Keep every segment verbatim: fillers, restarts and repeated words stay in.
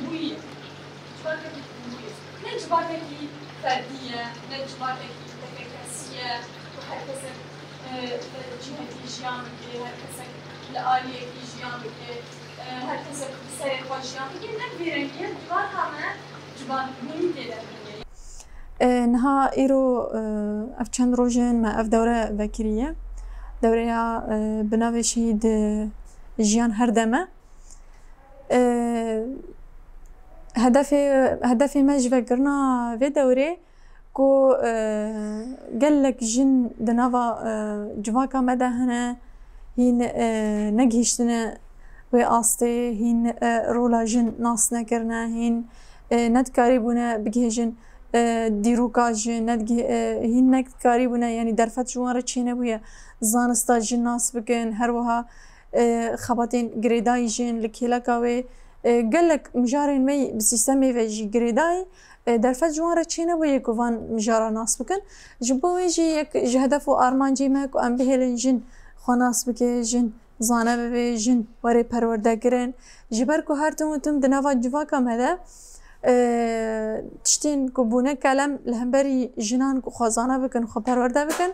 Bûyî. Civakekî bûyî. Ne civakekî ferdî ye, ne civakekî tekekesî ye ku her kesek, e, li cihekî jiyan bike, her kesek li aliyekî jiyan bike, e, her kesek bi serê xwe jiyan bike. Ne bi vî rengî ye, civaka me civanbûyî tê de heye. E, niha îro, e, ev çend roj in me ev dewre vekiriye. Dewreya, e, bi navê Şehîd, e, Jiyan Her Dem e. E, hedefê, hedefê me ji vekirina vê dewrê ku, e, gelek jin di nava, e, civaka me de hene, hîn, e, negihiştine wê astê, hîn, e, rola jin nas nekirine, hîn, e, nedikarîbûne bigihêjin, e, dîroka jin, nedigi-, e, hîn nedikarîbûne, yanî derfet ji wan re çênebûye zanista jin nas bikin, her wiha, e, xebatên girêdayî jin li kêleka wê, e, gelek mijarên me bi sîstemê ve jî girêdayî, e, derfet ji wan re çênebûye ku van mijara nas bikin. Ji bo wê jî yek ji hedef û armancê me ku em bihêlin jin xwe nas bike, jin zane bibe, jin were perwerdekirin. Ji ber ku her tim û tim di nava civaka me de, e, tiştên ku bûne kelem li hemberî jinan ku xwe zane bikin, xwe perwerde bikin,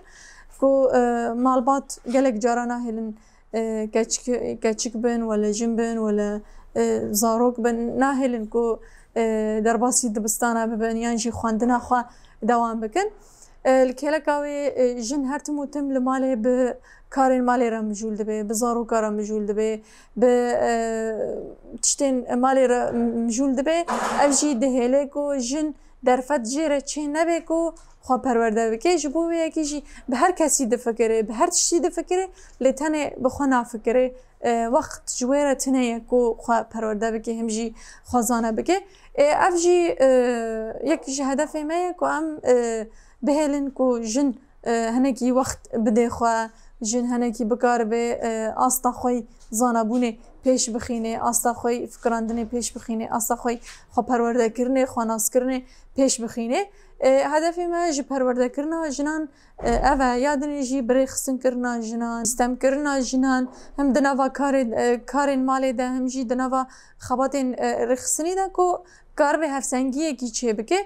ku, e, malbat gelek cara nahêlin, e, keçik, keçik bin, wele jin bin, wele, e, zarok bin, nahêlin ku, e, derbasî dibistana bibin yan jî xwendina xwe dewam bikin. E, li kêleka wê, e, jin her tim û tim li malê bi karên malê re mijûl dibe, bi zaroka re mijûl dibe, bi, e, tiştên malê re mijûl dibe. Ev jî dihêle ku jin derfet jê re çê nebe ku xwe perwerde bike. Ji bo wê yekê jî bi her kesî difikire, bi her tiştî difikire, lê tenê bi xwe nafikire. E, wext ji wê re tune ye ku xwe perwerde bike, him jî xwe zane bike. E, ev jî, e, yek ji hedefê me ye ku em, e, bihêlin ku jin, e, hinekî wext bide xwe, jin hinekî bikaribe, e, asta xwe yî zanabûnê pêş bixîne, asta xwe yî fikirandinê pêş bixîne, asta xwe yî xwe perwerdekirinê, xwe naskirinê pêş bixîne. E, hedefê me ji perwerdekirina jinan, e, ev e. Ya dinê jî bi rêxistinkirina jinan, stemkirina jinan, him di nava karê, e, karên malê de, him jî di nava xebatên, e, rêxistinî de ku karibe hevsengiyekî çêbike.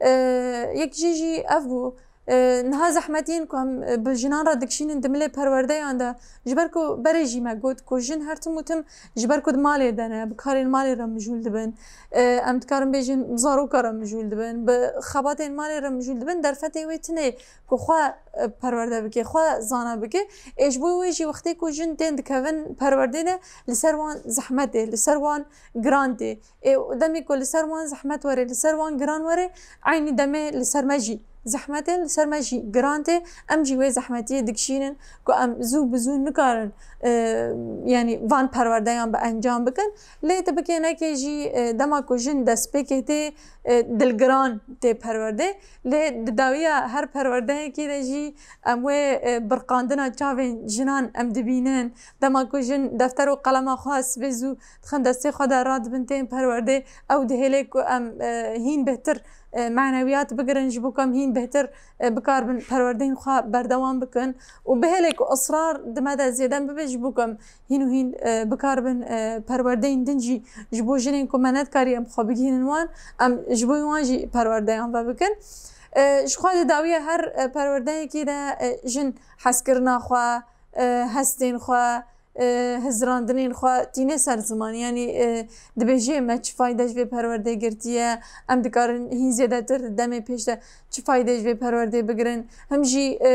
E, yek jê jî ev bû. E, niha zehmetiyên ku em, e, bi jinan re dikişînin di milê perwerdeyan de, ji ber ku berê jî me got ku jin her tim û tim ji ber ku di malê de ne, bi karên malê re mijûl dibin. E, em dikarin bêjin bi zaroka re mijûl dibin, bi xebatên malê re mijûl dibin, derfetê wê tune ku xwe, e, perwerde bike, xwe zana bike. Ê ji bo wê jî wextê ku jin tên dikevin perwerdê de, li ser wan zehmet e, li ser wan giran tê. Ê, demê ku li ser wan zehmet were, li ser wan giran were, eynî demê li ser me jî zehmet e, li ser me jî giran tê. Em jî wê zehmetiyê dikişînin ku em zû bi zû nikarin, e, yanî van perwerdeyan bi encam bikin. Lê tu bikê nekê jî, e, dema ku jin destpêkê tê, e, dilgiran tê perwerdê. Lê di dawiya her perwerdeyekê de jî em wê, e, birqandina çavên jinan em dibînin. Dema ku jin defter û qelema xwe sibê zû dixin destê xwe de, radibin tên perwerdê, ew dihêle ku em, e, hîn bêhtir, e, manewiyat bigirin, ji bo ku em hîn bêhtir, e, bikaribin perwerdeyên xwe berdewam bikin û bihêle ku israr di me de zêde bibe, ji bo ku em hîn û hîn, e, bikaribin, e, perwerdeyên din jî ji bo jinên ku me nedikarî em xwe bigihînin wan, em ji bo wan jî perwerdeyan vebikin. E, ji xwe di dawiya her, e, perwerdeyekê de, e, jin hezkirina xwe, e, hestên xwe, e, hizirandinên xwe tîne ser ziman. Yanî, e, dibêje me çi fayde ji vê perwerdê girtiye, em dikarin hîn zêdetir di demê pêş de çi fayde ji vê perwerdê bigirin. Him jî, e,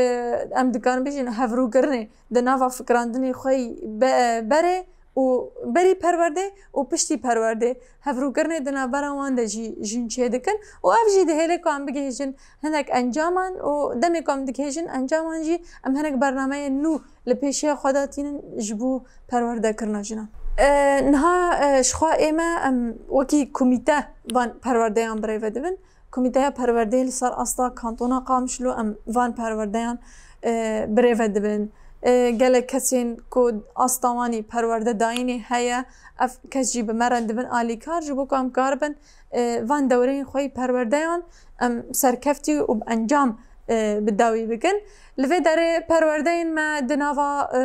em dikarin bêjin hevrûkirinê di nava fikirandinê xwe yî be-, berê û berî perwerdê û piştî perwerdê hevrûkirinê di navbera wan de jî jin çêdikin û ev jî dihêle ku em bigihêjin hinek encaman û demê ku em digihêjin encaman jî em hinek bernameyên nû li pêşiya xwe de tînin ji bo perwerdekirina jinan. E, niha, e, ji xwe ê me em wekî komîte van perwerdeyan birêve dibin. Komîteya Perwerdeyê li ser asta Kantona Qamişlo em van perwerdeyan, e, birêve dibin. E, gelek kesên ku asta wan î perwerdedayînê heye, ev kes jî bi me re dibin alîkar, ji bo ku em karibin, e, van dewreyên xwe yî perwerdeyan em serkeftî û bi encam, e, bi dawî bikin. Li vê derê perwerdeyên me di nava, e,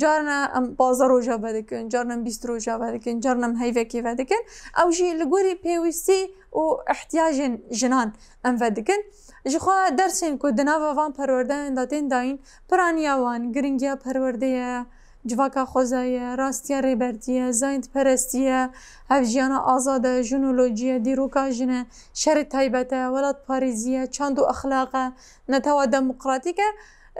Carna em pazdeh roja vedikin, carna em bîst roja vedikin, carna em heyvekê vedikin. Ew jî li gorî pêwîstî û ihtiyacên jinan em vedikin. Ji xwe dersên ku di nava van perwerdeyan de tên dayîn, piraniya wan, giringiya perwerdê ye, civaka xwezayî ye, rastiya rêbertî ye, zayendperestî ye, hevjiyana azad e, jinolojî ye, dîroka jin e, şerê taybet e, welatparêzî ye, çand û exlaq e, netewa demokratîk e,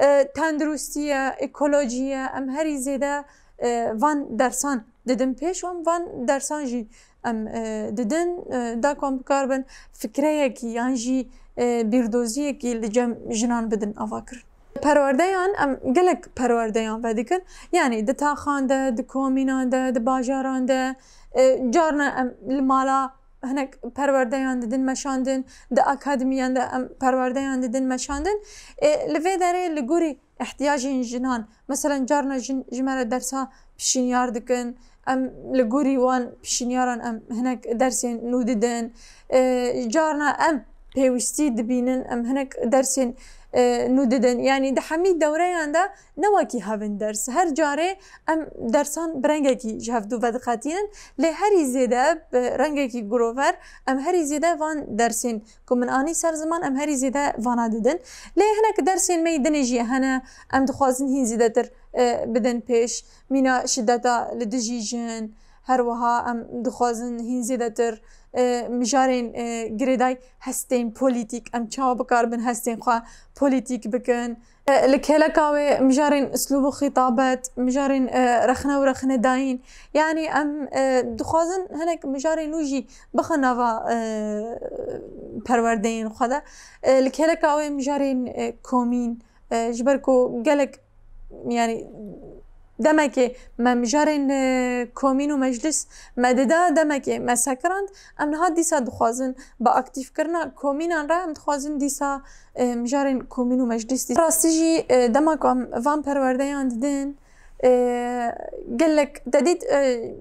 e, tenduristî ye, ekolojî ye. Em herî zêde, e, van dersan didin pêş û em van dersan jî em, e, didin, e, da ku em bikaribin fikreyekî yan jî, e, bîrdoziyekî li cem jinan bidin avakirin. Perwerdeyan, em gelek perwerdeyan vedikin. Yanî di taxan de, di komînan de, di bajaran de, e, carna em li mala hinek perwerdeyan didin meşandin, di akademiyan de em perwerdeyan didin meşandin. E, li vê derê li gorî ihtiyacên jinan, meselen carna jin ji me re dersa pişinyar dikin, em li gorî wan pişinyaran em hinek dersên nû didin. E, carna em pêwîstî dibînin, em hinek dersên, e, nû didin. Yanî di hemî dewreyan de ne wekî hev in ders. Her carê em dersan bi rengekî ji hevdû vediqetînin. Lê herî zêde bi rengekî girover em herî zêde van dersên ku min anî ser ziman, em herî zêde vana didin. Lê hinek dersên me yî dinê jî hene, em dixwazin hîn zêdetir, e, bidin pêş. Mîna şideta li dijî jin, her wiha em dixwazin hîn zêdetir, e, mijarên, e, girêdayî hestên polîtîk, em çawa bikaribin hestên xwe polîtîk bikin. E, li kêleka wê mijarên uslûb û xîtabet, mijarên, e, rexne û rexnedayîn. Yanî em, e, dixwazin hinek mijarên nû jî bixin nava, e, perwerdeyên xwe de. E, li kêleka wê mijarên, e, komîn, e, ji ber ku gelek, yanî demekê me mijarên, e, komîn û meclis me dida, demekê me sekirand. Em niha dîsa dixwazin bi aktîfkirina komînan re, em dixwazin dîsa, e, mijarên komîn û meclis dî. Rastî jî, e, dema ku em van perwerdeyan didin, e, gelek te dît, e,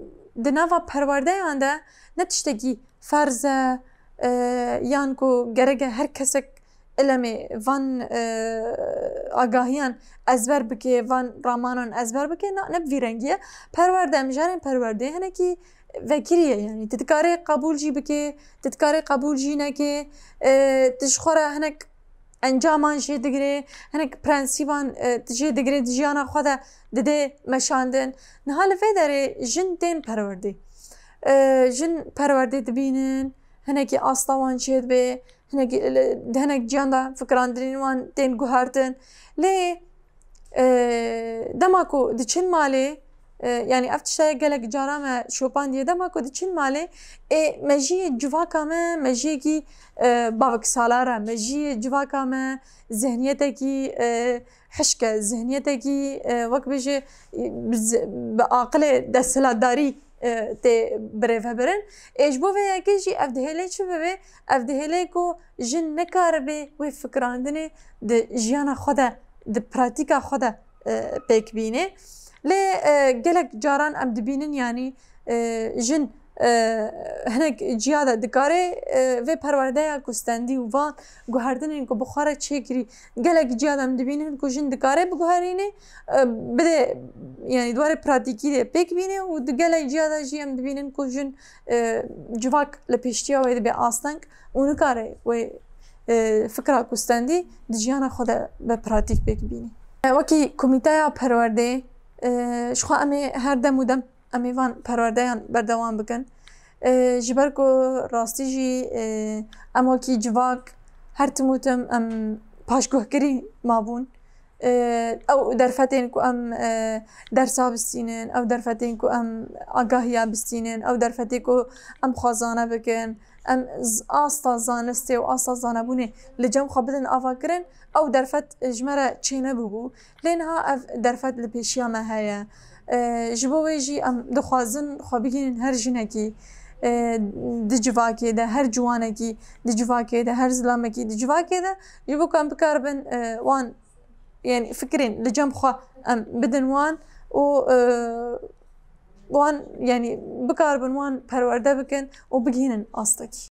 di nava perwerdeyan de ne tiştekî ferz e, e, yan ku gerek e her kesek ilemê van, e, agahiyan ezber bike, van ramanan ezber bike, na, ne bi vî rengî ye. Perwerde, mijarên perwerdê hinekî vekirî ye, yanî tu dikarê qebûl jî bike, tu dikarê qebûl jî neke, e, tu ji xwe re hinek encaman jê digire, hinek prensîban, e, jê digire, di jiyana xwe de dide meşandin. Niha li vê derê jin tên perwerdê. E, jin perwerdê dibînin, hinekî asta wan çêdibe, hinekî, di hinek ciyan de fikirandirên wan tên guhertin. Lê, e, dema ku diçin malê, e, yanî ev tiştaya gelek cara me şopandiye, dema ku diçin malê, ê, mejiyê civaka me, mejiyekî, e, baviksalar e, mejiyê civaka me zihniyetekî, e, hişk e, zihniyetekî, e, wek bêje, e, bi z-, bi aqilê desthilatdarî, e, tê birêvebirin. Ê, ji bo vê yekê jî ev dihêlê çi bibe? Ev dihêlê ku jin nekaribe wê fikirandinê di jiyana xwe de, di pratîka xwe de, e, pêk bîne. Lê, e, gelek caran em dibînin, yanî, e, jin, e, hinek ciya de dikare, e, vê perwerdeya ku stendî û van guhertinên ku bi xwe re çêkirî, gelek ciya de em dibînin ku jin dikare biguherîne, e, bide, yanî di warê pratîkî de pêk bîne û di gelek ciya de jî em dibînin ku jin, e, civak li pêştiya wê dibe asteng û nikare wê, e, fikra ku stendî di jiyana xwe de bi pratîk pêk bîne. E, wekî komîteya perwerdê, e, ji xwe em ê her dem û dem em ê van perwerdeyan berdewam bikin. E, ji ber ku rastî jî, e, em wekî civak her tim û tim em paşguhkirî mabûn. E, ew derfetên ku em, e, dersa bistînin, ew derfetên ku em agahiya bistînin, ew derfetê ku em xwezane bikin, em z-, asta zanistê û asta zanebûnê li cem xwe bidin avakirin, ew derfet ji me re çênebûbû. Lê niha ev derfet li pêşiya me heye. E, ji bo wê jî em dixwazin xwe bigihînin her jinekî, e, di civakê de, her ciwanekî di civakê de, her zilamekî di civakê de, ji bo ku em bikaribin, e, wan, yanî fikrên li cem xwe em bidin wan û, e, wan, yanî bikaribin wan perwerde bikin û bigihînin astekî.